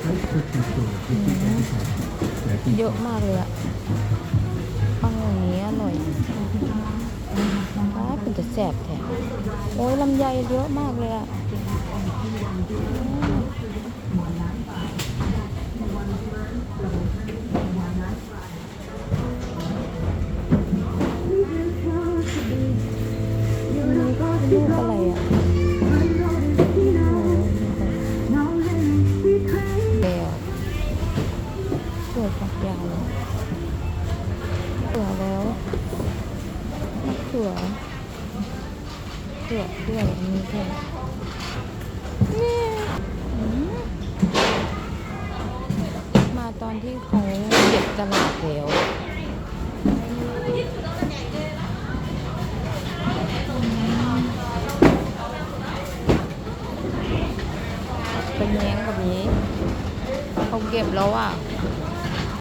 ອືມ ເຍາະມາກເລີຍອະ. ບັກຫຍັງນີ້ອະລ່ອຍ. ວ້າ ເປັນຕາແຊບແທ້. ໂອ້ຍ ລຳໄຍເຍາະມາກເລີຍອະ. ອືມ. ລູກອະໄລອະ? ແກ້ວ ເກືອກບັກໃຫຍ່ ເກືອແລ້ວ ມະເຂືອ. ເຂືອດ້ວຍ ອັນນີ້ດ້ວຍ. ອືມ ມາຕອນທີ່ເຂົາເກັບສະຫຼາກແລ້ວ. ປາແຍງກໍມີ ເຂົາເກັບແລ້ວອະ.